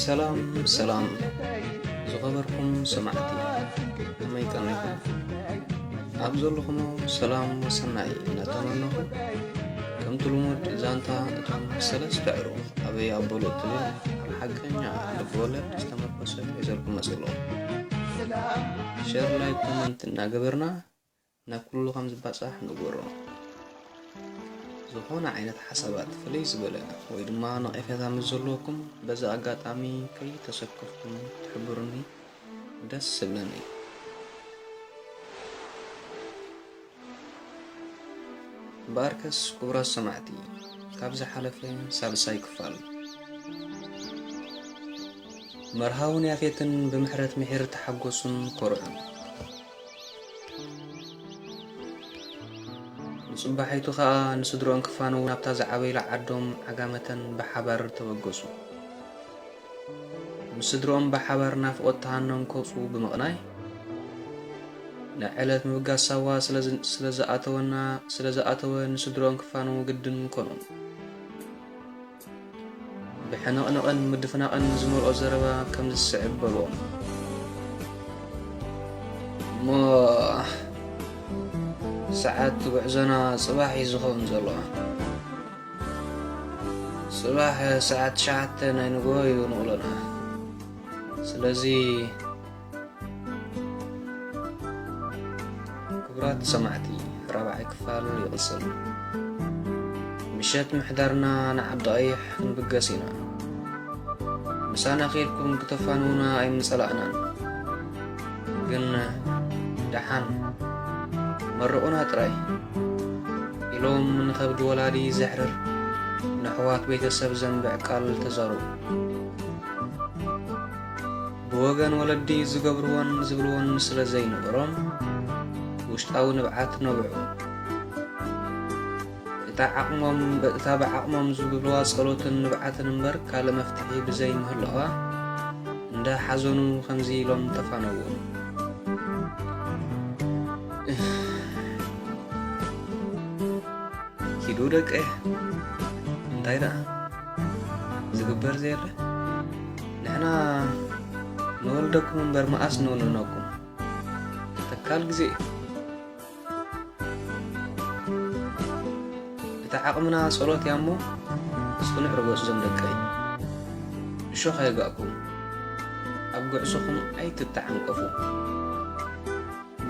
ሰላም ሰላም ዝኸበርኩም ሰማዕቲ፣ ከመይ ቀኒኹም? ኣብ ዘለኹሞ ሰላም ወሰናይ እናተመነኹ፣ ከምቲ ልሙድ ዛንታ እቶም ሰለስተ ኣዕሩኽ ኣበይ ኣበሉ እትብል ኣብ ሓቀኛ ልብወለድ ዝተመርኮሰ ሒዘልኩም መፂእ ኣለኹ። ሸር፣ ላይክ፣ ኮመንት እናገበርና ናብ ኩሉ ከም ዝባጻሕ ንግበሮ። ዝኾነ ዓይነት ሓሳባት ፍልይ ዝበለ ወይ ድማ ነቐፌታ ምስ ዘለኩም በዚ ኣጋጣሚ ከይተሰከፍኩም ትሕብሩኒ ደስ ዝብለኒ። እምበኣርከስ ክቡራት ሰማዕቲ፣ ካብ ዝሓለፈ ሳልሳይ ክፋል መርሃውን ያፌትን ብምሕረት ምሒር ተሓጎሱን ኮርዑን። ንጽባሒቱ ኸኣ ንስድርኦም ክፋነዉ ናብታ ዝዓበይላ ዓዶም ዓጋመተን ብሓባር ተበገሱ። ምስ ስድርኦም ብሓባር ናፍቖት ተሃኖም ከውጽኡ ብምቕናይ፣ ንዕለት ምብጋስ ሳዋ ስለ ዝ-፣ ስለ ዝኣተወና፣ ስለ ዝኣተወ ንስድርኦም ክፋነዉ ግድን ኮኖም። ብሕንቕንቕን ምድፍናቕን ዝመልኦ ዘረባ ከም ዝስዕብ በልዎም። እሞ ሰዓት ጉዕዞና ጽባሕ እዩ ዝኸውን ዘሎ። ጽባሕ ሰዓት ትሽዓተ ናይ ንግሆ እዩ ንቕሎና። ስለዚ ክቡራት ሰማዕቲ፣ ራብዓይ ክፋል ይቕጽል። ምሸት ምሕዳርና ንዓዲ ቀይሕ ክንብገስ ኢና። ምሳና ኬድኩም ክተፋንዉና ኣይምጸላእናን። ግን ደሓን መርቑና ጥራይ ኢሎም ንኸብዲ ወላዲ ዘሕርር ንኣሕዋት ቤተሰብ ዘንብዕ ቃል ተዛረቡ። ብወገን ወለዲ ዝገብርዎን ዝብልዎን ስለ ዘይነበሮም፣ ውሽጣዊ ንብዓት ነብዑ። እታ ዓቕሞም፣ እታ ብዓቕሞም ዝብልዋ ጸሎትን ንብዓትን እምበር ካልእ መፍትሒ ብዘይምህላዋ፣ እንዳ ሓዘኑ ከምዚ ኢሎም ተፋነዉ። ኪዱ ደቀ፣ እንታይ ደኣ ዝግበር ዘየለ? ንሕና ንወልደኩም እምበር መኣስ ንውንነኩም? ተካል ግዜ። እታ ዓቕምና ጸሎት እያ እሞ፣ ጽኑዕ ርገጹ ዞም ደቀይ። እሾኽ ኣይጋእኩም፣ ኣብ ጉዕዞኹም ኣይትተዓንቀፉ።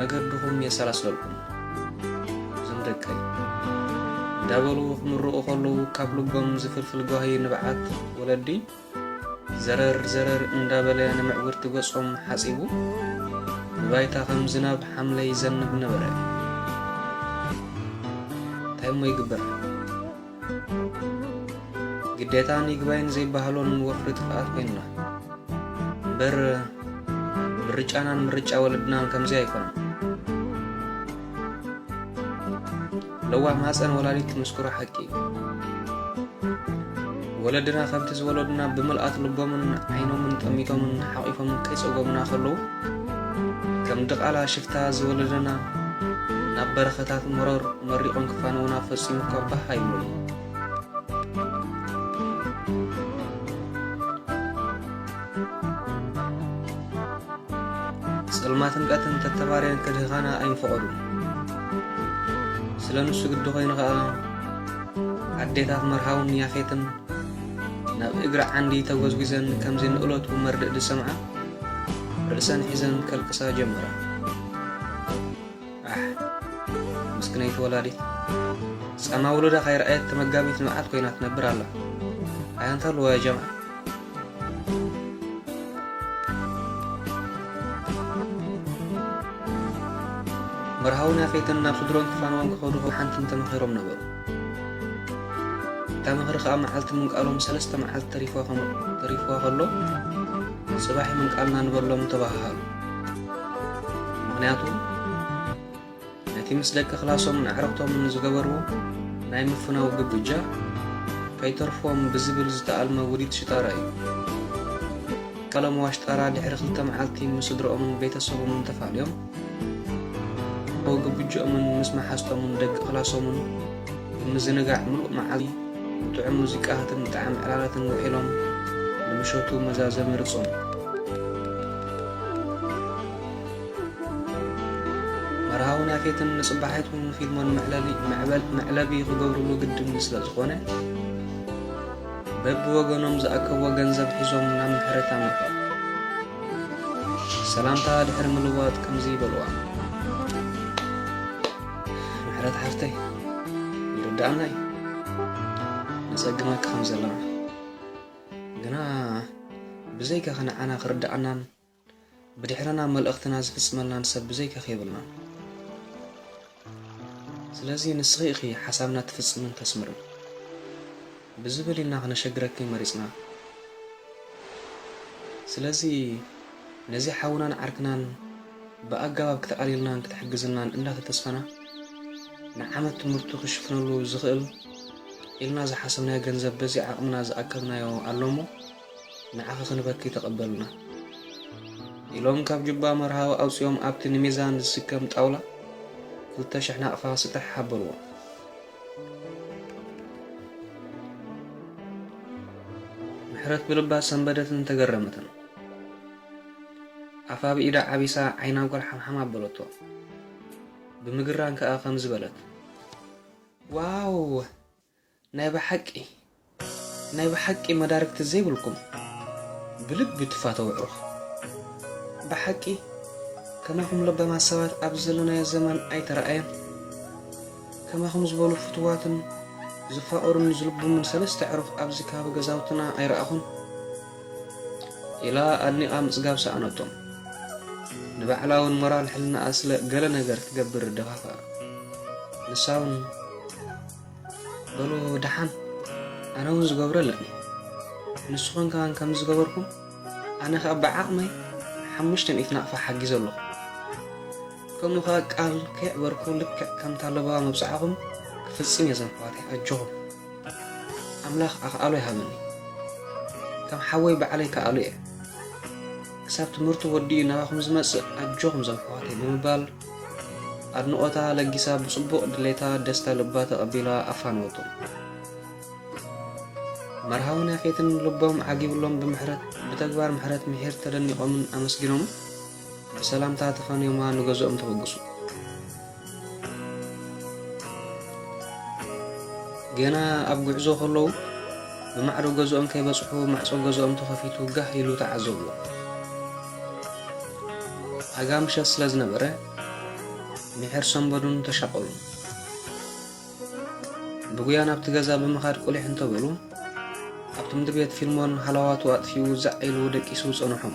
መገድኹም የሰላስለልኩም። እዞም ደቀይ እንዳበሉ ክምርቑ ከለዉ፣ ካብ ልቦም ዝፍልፍል ጓሂ ንብዓት ወለዲ ዘረር ዘረር እንዳበለ ንምዕውርቲ ገጾም ሓጺቡ፣ ንባይታ ከም ዝናብ ሓምለ ይዘንብ ነበረ። እንታይ እሞ ይግበር? ግዴታን ይግባይን ዘይበሃሎን ወፍሪ ጥፍኣት ኮይንና። እምበር ምርጫናን ምርጫ ወለድናን ከምዚ ኣይኮነን። ለዋህ ማህፀን ወላዲት ምስክሮ ሓቂ እዩ። ወለድና ከምቲ ዝወለዱና ብምልኣት ልቦምን ዓይኖምን ጠሚቶምን ሓቒፎም ከይጸገሙና ከለዉ፣ ከም ድቓላ ሽፍታ ዝወለደና ናብ በረኸታት መሮር መሪቖም ክፋነዉና ፈጺሙ እኳ ባህ ኣይብሉን። ጸልማትን ቀትን ተተባርየን ክድህኻና ኣይምፈቐዱን። ስለ ንሱ ግዲ ኮይኑ ኸኣ፣ ኣዴታት መርሃውን ያፌትን ናብ እግሪ ዓንዲ ተጎዝጒዘን ከምዚ ንእለቱ መርድእ ዝሰምዓ፣ ርእሰን ሒዘን ከልቅሳ ጀመራ። ኣሕ፣ ምስክነይቲ ወላዲት፣ ጻማ ውሉዳ ካይረኣየት ተመጋቢት ንብዓት ኮይና ትነብር ኣላ። ኣያ እንታይ ኣለዋ ያ ጀምዓ? መርሃውን ያፌትን ናብ ስድሮን ክፋንዎም ክኸዱ ሓንትን ተመኺሮም ነበሩ። እታ ምኽሪ ከኣ መዓልቲ ምንቃሎም ሰለስተ መዓልቲ ተሪፍዋ ከም-፣ ተሪፍዋ ከሎ፣ ጽባሕ ምንቃልና ንበሎም ተባሃሃሉ። ምኽንያቱ፣ ነቲ ምስ ደቂ ክላሶምን ኣዕሩኽቶምን ዝገበርዎ ናይ ምፍናው ግብጃ ከይተርፎም ብዝብል ዝተኣልመ ውዲት ሽጣራ እዩ። ቀለም ዋሽጣራ ድሕሪ ክልተ መዓልቲ ምስ ስድርኦምን ቤተሰቦምን ተፋልዮም፣ ግብጅኦምን ምስ መሓዝቶምን ደቂ ክላሶምን ብምዝንጋዕ ምሉእ መዓልቲ ብጥዑም ሙዚቃታትን ጣዕሚ ዕላላትን ውዒሎም፣ ንምሸቱ መዛዘሚ ርጾም። መርሃውን ያፌትን ንጽባሒቱ ፊልሞን መዕለሊ-፣ መዕበል-፣ መዕለቢ ክገብርሉ ግድን ስለ ዝኾነ፣ በብወገኖም ዝኣከብዎ ገንዘብ ሒዞም ናብ ምሕረት ኣምርሑ። ሰላምታ ድሕሪ ምልዋጥ ከምዚ ይበልዋ። ምሕረት ሓፍተይ፣ ይርድኣና እዩ። ነጸግመኪ ከም ዘለና። ግና ብዘይካኺ ንዓና ክርድኣናን ብድሕረና መልእኽትና ዝፍጽመልናን ሰብ ብዘይካኺ የብልናን። ስለዚ ንስኺ ኢኺ ሓሳብና ትፍጽምን ተስምርን። ብዝብል ኢልና ክነሸግረኪ መሪጽና። ስለዚ ነዚ ሓውናን ዓርክናን ብኣገባብ ክትኣልይልናን ክትሕግዝልናን እንዳተተስፈና፣ ንዓመት ትምህርቱ ክሽፍነሉ ዝኽእል ኢልና ዝሓሰብናዮ ገንዘብ በዚ ዓቕምና ዝኣከብናዮ ኣሎ እሞ፣ ንዓኺ ክንበኪ ተቐበልና። ኢሎም ካብ ጁባ መርሃዊ ኣውጺኦም ኣብቲ ንሚዛን ዝስከም ጣውላ ክልተ ሽሕ ናቕፋ ስጥሕ ኣበልዎ። ምሕረት ብልባ ሰንበደትን ተገረመትን። ኣፋ ብኢዳ ዓቢሳ ዓይና ጓል ሓምሓም ኣበለቶ። ብምግራን ከኣ ከምዚ በለት። ዋው! ናይ ብሓቂ፣ ናይ ብሓቂ መዳርግቲ ዘይብልኩም፣ ብልቢ ትፋተው ኣዕሩኽ። ብሓቂ ከማኹም ለባማት ሰባት ኣብዚ ዘለናዮ ዘመን ኣይተረኣየን። ከማኹም ዝበሉ ፍቱዋትን ዝፋቐሩን ዝልብሙን ሰለስተ ኣዕሩኽ ኣብዚ ከባቢ ገዛውትና ኣይረኣኹን። ኢላ ኣድኒቓ ምጽጋብ ሰኣነቶም። ንባዕላ እውን ሞራል ሕልናኣ ስለ ገለ ነገር ክገብር ደፋፍኣ። ንሳ እውን፣ በሉ ደሓን፣ ኣነ እውን ዝገብሮ ኣለኒ። ንስኹም ከማን ከም ዝገበርኩም፣ ኣነ ኸኣ ብዓቕመይ ሓሙሽተ ሚእቲ ናቕፋ ሓጊዘ ኣለኹ። ከምኡ ኸኣ ቃል ከየዕበርኩ ልክዕ ከምታ ለበዋ መብጽዓኹም ክፍጽም እየ ዘንፈዋተይ። ኣጆኹም። ኣምላኽ ኣኽኣሎ ይሃበኒ። ከም ሓወይ ባዕለይ ከኣሉ እየ። ክሳብ ትምህርቱ ወዲኡ ናባኹም ዝመጽእ ኣጆኹም ዘንፈዋተይ ብምባል ኣድንቖታ ለጊሳ ብጽቡቕ ድሌታ ደስታ ልባ ተቐቢላ ኣፋነወቶም። መርሃውን ያፌትን ልቦም ዓጊብሎም ብምሕረት፣ ብተግባር ምሕረት ምሒር ተደኒቖምን ኣመስጊኖምን ብሰላምታ ተፋንዮማ ንገዝኦም ተበግሱ። ገና ኣብ ጉዕዞ ከለዉ ብማዕዶ ገዝኦም ከይበጽሑ ማዕጾ ገዝኦም ተኸፊቱ ጋህ ኢሉ ተዓዘብዎ። ኣጋ ምሸት ስለ ዝነበረ ምሒር ሰንበዱን ተሻቐሉን። ብጉያ ናብቲ ገዛ ብምኻድ ቁሊሕ እንተበሉ ኣብቲ ምድሪ ቤት ፊልሞን ሃለዋቱ ኣጥፊኡ ዛዕ ኢሉ ደቂሱ ጸንሖም።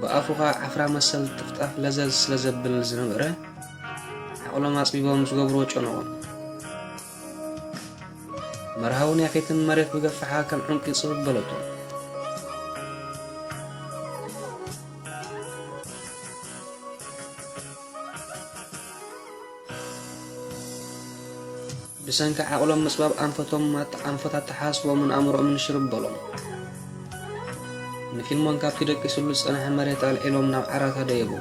ብኣፉ ኸኣ ዓፍራ መሰል ጥፍጣፍ ለዘዝ ስለ ዘብል ዝነበረ፣ ዓቕሎም ኣጽቢቦም ዝገብርዎ ጨነቖም። መርሃውን ያፌትን መሬት ብገፋሓ ከም ዕንቂ ጽብብ በለቶም። ብሰንኪ ዓቕሎም ምጽባብ ኣንፈቶም ኣት-፣ ኣንፈት ኣተሓሳስብኦምን ኣእምሮኦምን ሽርብ በሎም። ንፊልሞን ካብቲ ደቂስሉ ዝጸንሐ መሬት ኣልዒሎም ናብ ዓራታ ደየብዎ።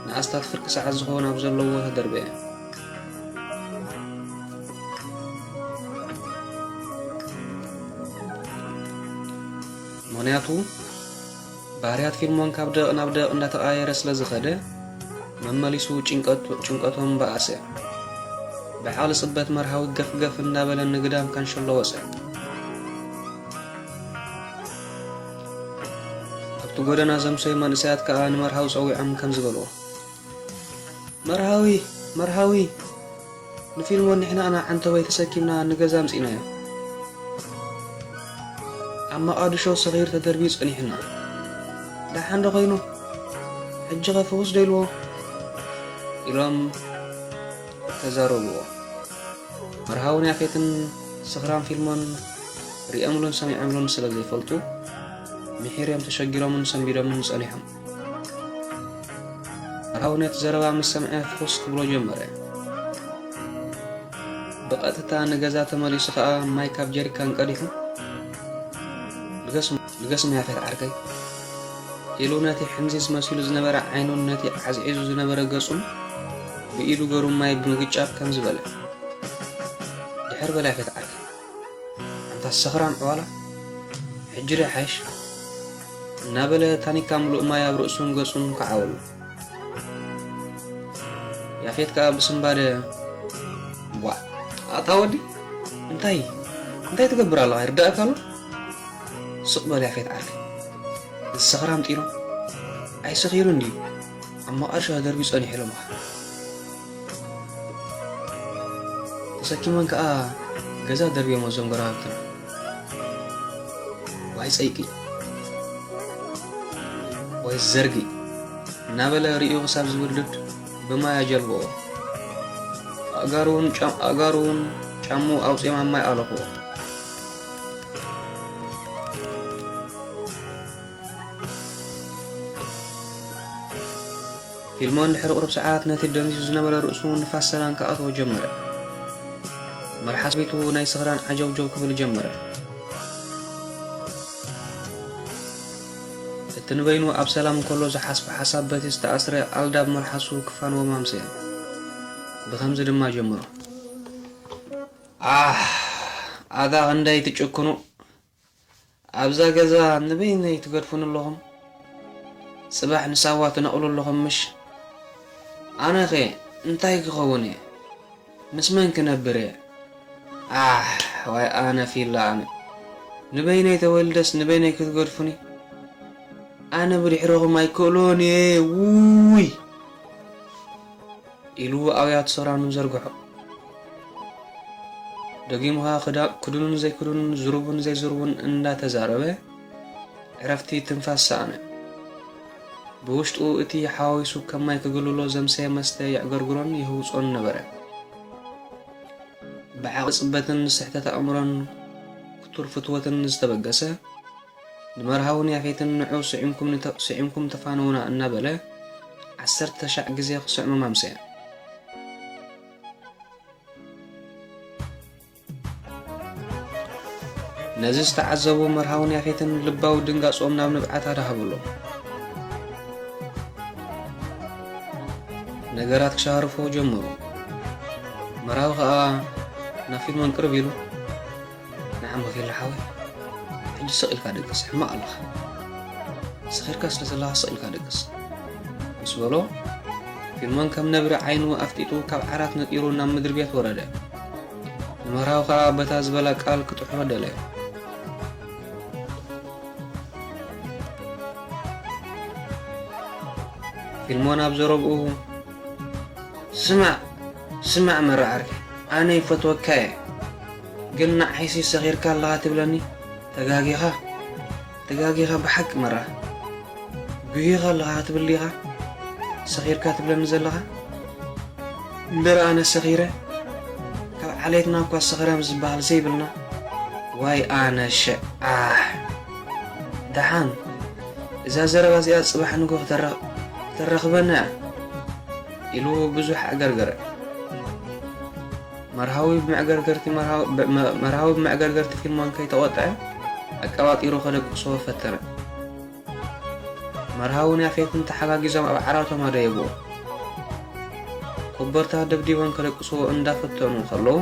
ንኣስታት ፍርቂ ሰዓት ዝኸውን ኣብ ዘለዎ ተደርበየ። ምኽንያቱ፣ ባህርያት ፊልሞን ካብ ደቕ ናብ ደቕ እንዳተቐያየረ ስለ ዝኸደ፣ መመሊሱ ጭንቀቱ-፣ ጭንቀቶም በኣሰ። ብዓቕሊ ጽበት መርሃዊ ገፍገፍ እንዳበለ ንግዳም ካንሸሎ ወጸ። ኣብቲ ጎደና ዘምሰዩ መንእሰያት ከኣ ንመርሃዊ ጸዊዖም ከምዚ በልዎ። መርሃዊ፣ መርሃዊ፣ ንፊልሞን ንሕና ኢና ዓንተቦይ ተሰኪምና ንገዛ ኣምጺእናዮ። ኣብ መቓድሾ ሰኺሩ ተደርብዩ ጸኒሑና። ደሓን ዶ ኾይኑ? ሕጂኸ ፍኹስ ዶ ኢልዎ? ኢሎም ተዛረብዎ። መርሃውን ያፌትን ስኽራን ፊልሞን ሪኦምሉን ሰሚዖምሉን ስለ ዘይፈልጡ፣ ምሒር እዮም ተሸጊሮምን ሰንቢዶምን ጸኒሖም። መርሃዊ ነቲ ዘረባ ምስ ሰምዐ ፍኹስ ክብሎ ጀመረ። ብቐጥታ ንገዛ ተመሊሱ ኸኣ ማይ ካብ ጀሪካን ቀዲሑ፣ "ልገስ-፣ ልገስሞ ያፌት ዓርከይ" ኢሉ ነቲ ሕንዚዝ መሲሉ ዝነበረ ዓይኑን ነቲ ዓዝዒዙ ዝነበረ ገጹን ብኢዱ ገሩ ማይ ብምግጫብ ከምዚ በለ፣ "ድሕር በል ያፌት ዓርከይ፣ ኣንታ ሰኽራም ዕዋላ፣ ሕጂ ዶ ይሓይሽ? እናበለ ታኒካ ምሉእ ማይ ኣብ ርእሱን ገጹን ከዓወሉ። ያፌት ከኣ ብስንባደ፣ "ቧዕ! ኣታ ወዲ፣ እንታይ፣ እንታይ ትገብር ኣለኻ? ይርዳእካ ኣሎ?" ስቕ በል ያፌት ዓርኪ። እዚ ሰኽራም ጢኖ ኣይሰኺሩን ድዩ? ኣብ መቓርሾ ተደርብዩ ጸኒሑ ኢሎምኻ። ተሰኪሞም ከኣ ገዛ ደርብዮሞ እዞም ጎረባብትና። ዋይ ጸይቂ፣ ዋይ ዘርጊ እናበለ ርእዩ ክሳብ ዝብርድድ ብማይ ኣጀልብኦ። ኣእጋሩን ጫም-፣ ኣእጋሩን ጫምኡ ኣውጺኦም ኣብ ማይ ኣለኽዎ። ፊልሞን ድሕሪ ቁሩብ ሰዓት ነቲ ደንዚዙ ዝነበረ ርእሱ ንፋስ ሰላም ክኣትዎ ጀመረ። መልሓስ ቤቱ ናይ ስኽራን ዓጀውጀው ክብል ጀመረ። እቲ ንበይኑ ኣብ ሰላም እንከሎ ዝሓስቦ ሓሳብ በቲ ዝተኣስረ ኣልዳብ መልሓሱ ክፋንዎም ኣምሰየ። ብኸምዚ ድማ ጀመሮ። ኣህ፣ ኣታ ክንደይ ትጭክኑ! ኣብዛ ገዛ ንበይነይ ትገድፉኒ ኣለኹም? ጽባሕ ንሳዋ ትነቕሉ ኣለኹም ምሽ? ኣነኸ እንታይ ክኸውን እየ? ምስ መን ክነብር እየ? ኣሕ፣ ዋይ ኣነ ፊላ ኣነ። ንበይነይ ተወልደስ ንበይነይ ክትገድፉኒ? ኣነ ብድሕረኹም ኣይክእሎን እየ፣ ውይ! ኢሉ ኣውያት ሰራኑ ዘርግሖ። ደጊሙ ኸኣ ክዳ-፣ ክዱንን ዘይክዱንን ዝሩብን ዘይዝሩብን እንዳተዛረበ ዕረፍቲ ትንፋስ ሰኣነ። ብውሽጡ እቲ ሓዋዊሱ ከም ማይ ክግልሎ ዘምሰየ መስተ የዕገርግሮን የህውጾን ነበረ። ብዓቕሊ ጽበትን ስሕተት ኣእምሮን ክቱር ፍትወትን ዝተበገሰ፣ ንመርሃውን ያፌትን ንዑ ስዒምኩም ንተ-፣ ስዒምኩም ተፋነዉና እናበለ ዓሰርተ ሻዕ ግዜ ክስዕሞም ኣምሰየ። ነዚ ዝተዓዘቡ መርሃውን ያፌትን ልባዊ ድንጋጾም ናብ ንብዓት ኣድሃብሎም። ነገራት ክሻርፉ ጀመሩ። መርሃዊ ኸኣ ናብ ፊልሞን ቅርብ ኢሉ፣ "ንዓሞ ፊላ ሓወይ፣ ሕጂ ስቕ ኢልካ ደቅስ፣ ሕማቕ ኣለኻ። ሰኺርካ ስለ ዘለኻ ስቕ ኢልካ ደቅስ" ምስ በሎ፣ ፊልሞን ከም ነብሪ ዓይኑ ኣፍጢጡ ካብ ዓራት ነጢሩ ናብ ምድሪ ቤት ወረደ። ንመርሃዊ ኸኣ በታ ዝበላ ቃል ክጥሕሎ ደለየ። ፊልሞን ኣብ ዘረብኡ፣ "ስማዕ፣ ስማዕ መራ ዓርከይ፣ ኣነ ይፈትወካ እየ። ግን ንዓይሲ ሰኺርካ ኣለኻ ትብለኒ? ተጋጊኻ፣ ተጋጊኻ ብሓቂ መራ። ጉሂኻ ኣለኻ ክትብል ዲኻ ሰኺርካ ትብለኒ ዘለኻ? እምበር ኣነ ሰኺረ? ካብ ዓሌትና እኳ ሰኽራም ዝበሃል ዘይብልና። ዋይ ኣነ ሸ-፣ ኣሕ። ደሓን፣ እዛ ዘረባ እዚኣ ጽባሕ ንግሆ ክተረ-፣ ክተረኽበና እያ" ኢሉ ብዙሕ ኣገርገረ። መርሃዊ ብመዕገርገርቲ መርሃዊ፣ ብ-፣ መ-፣ መርሃዊ ብመዕገርገርቲ ፊልሞን ከይተቖጥዐ ኣቀባጢሩ ከደቅስዎ ፈተነ። መርሃውን ያፌትን ተሓጋጊዞም ኣብ ዓራቶም ኣደየብዎ። ኮበርታ ደብዲቦም ከደቅስዎ እንዳፈተኑ ከለዉ፣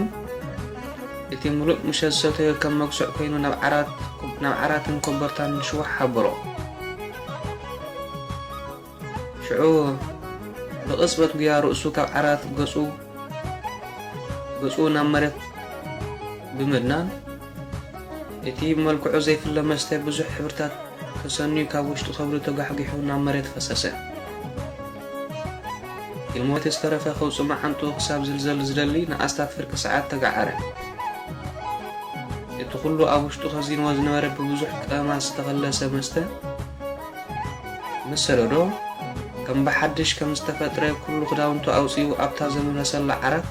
እቲ ምሉእ ምሸት ዝሰተዮ ከም መጉስዕ ኮይኑ ናብ ዓራት፣ ናብ ዓራትን ኮበርታን ሽውሕ ሓበሮ። ሽዑ ብቕጽበት ጉያ ርእሱ ካብ ዓራት ገጹ፣ ገጹ ናብ መሬት ብምድናን፣ እቲ ብመልክዑ ዘይፍለ መስተ ብዙሕ ሕብርታት ተሰንዩ ካብ ውሽጢ ከብዱ ተጓሕጒሑ ናብ መሬት ፈሰሰ። ፊልሞን እቲ ዝተረፈ ከውጽእ መዓንጥኡ ክሳብ ዝልዘል ዝደሊ ንኣስታት ፍርቂ ሰዓት ተገዓረ። እቲ ኩሉ ኣብ ውሽጡ ከዚንዎ ዝነበረ ብብዙሕ ቀመማት ዝተኸለሰ መስተ ምስ ሰደዶ፣ ከም ብሓድሽ ከም ዝተፈጥረ ኩሉ ክዳውንቱ ኣውጺኡ ኣብታ ዝመለሰላ ዓራት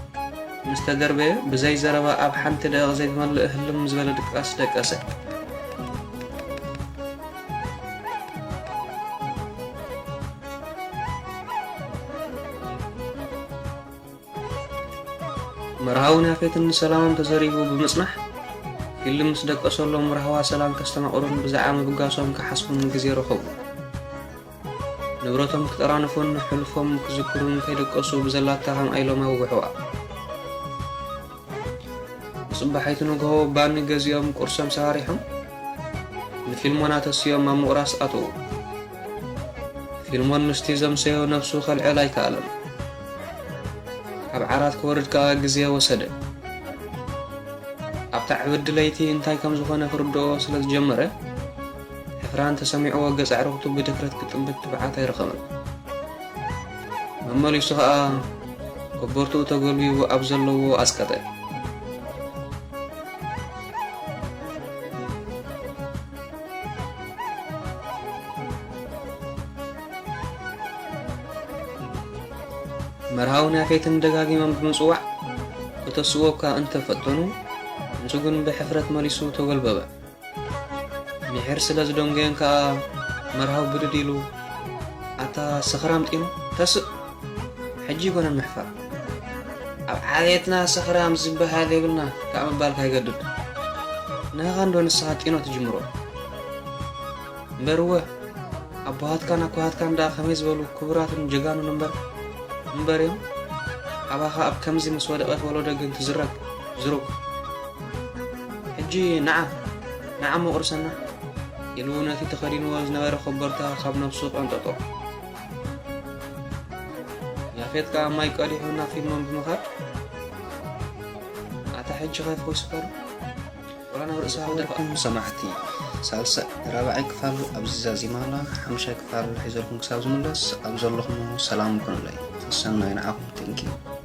ምስ ተደርበየ፣ ብዘይ ዘረባ ኣብ ሓንቲ ደቂቕ ዘይትመልእ ህልም ዝበለ ድቃስ ደቀሰ። መርሃውን ያፌትን ሰላሞም ተዘሪቡ ብምጽናሕ፣ ፊልም ምስ ደቀሰሎም ራህዋ ሰላም ከስተማቕሩን ብዛዕባ ምብጋሶም ክሓስቡን ግዜ ረኸቡ። ንብረቶም ክጠራንፉን ሕሉፎም ክዝክሩን ከይደቀሱ ብዘላታ ከምኣ ኢሎም ኣውግሕዋ። ብጽባሒቱ ንግሆ ባኒ ገዚኦም ቁርሶም ሰራሪሖም፣ ፊልሞና ተሲኦም ኣብ ምቑራስ ኣተዉ። ፊልሞን ምስቲ ዘምሰዮ ነብሱ ከልዕል ኣይከኣለን። ካብ ዓራት ክወርድ ከኣ ግዜ ወሰደ። ኣብታ ዕብዲ ለይቲ እንታይ ከም ዝኾነ ክርድኦ ስለ ዝጀመረ፣ ሕፍራን ተሰሚዕዎ ገጽ ኣዕሩኽቱ ብድፍረት ክጥምት ትብዓት ኣይረኸበን። መመሊሱ ኸኣ ኮቦርትኡ ተጎልቢቡ ኣብ ዘለዎ ኣጽቀጠ። መርሃውን ያፌትን ደጋጊሞም ብምጽዋዕ ክተስእዎ እኳ እንተፈተኑ፣ ንሱ ግን ብሕፍረት መሊሱ ተጎልበበ። ምሒር ስለ ዝደንጎየን ከኣ መርሃው ብድድ ኢሉ፣ "ኣታ ሰኽራም ጢኖ፣ ተስእ! ሕጂ ይኮነን ምሕፋር። ኣብ ዓሌትና ሰኽራም ዝበሃል የብልና" ከኣ ምባልካ ይገድድ። ንህኻ እንዶ ንስኻ ጢኖ ትጅምሮ። እምበር እወ፣ ኣቦሃትካን ኣኮሃትካን ደኣ ከመይ ዝበሉ ክቡራትን ጀጋኑን እምበር፣ እምበር እዮም። ኣባኻ ኣብ ከምዚ ምስ ወደቐት ወለዶ ግን ትዝረግ፣ ዝሩግ። ሕጂ ንዓ፣ ንዓ እሞ ቁርሰና፣ ኢሉ ነቲ ተኸዲንዎ ዝነበረ ኮቦርታ ካብ ነብሱ ቀንጠጦ። ያፌት ከኣ ማይ ቀዲሑ ናብ ፊልሞን ብምኻድ፣ "ኣታ ሕጂ ከ ፈዊስካ ዶ?" ዋላ ናብ ርእሳ ዝሓደርኩም ሰማዕቲ፣ ሳልሳይ ራብዓይ ክፋል ኣብዚ ዛዚማ ኣላ። ሓሙሻይ ክፋል ሒዘልኩም ክሳብ ዝምለስ ኣብ ዘለኹም ሰላም ኩኑለይ። ሰናይ ንዓኹም። Thank you።